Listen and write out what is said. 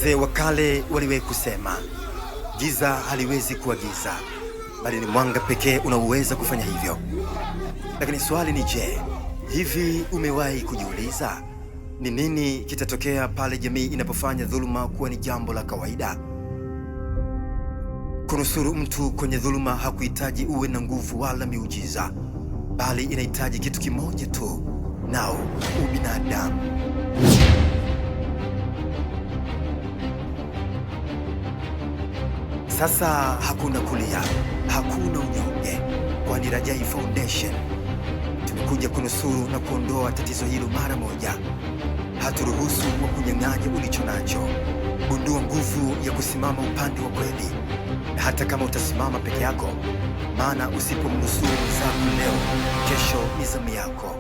Wazee wa kale waliwahi kusema, giza haliwezi kuwa giza, bali ni mwanga pekee unaoweza kufanya hivyo. Lakini swali ni je, hivi umewahi kujiuliza ni nini kitatokea pale jamii inapofanya dhuluma kuwa ni jambo la kawaida? Kunusuru mtu kwenye dhuluma hakuhitaji uwe na nguvu wala miujiza, bali inahitaji kitu kimoja tu, nao ubinadamu. Sasa hakuna kulia, hakuna unyonge, kwani Rajai Foundation tumekuja kunusuru na kuondoa tatizo hilo mara moja. Haturuhusu wa kunyang'anya ulicho nacho. Gundua nguvu ya kusimama upande wa kweli, na hata kama utasimama peke yako, maana usipomnusuru mwenzako leo, kesho ni zamu yako.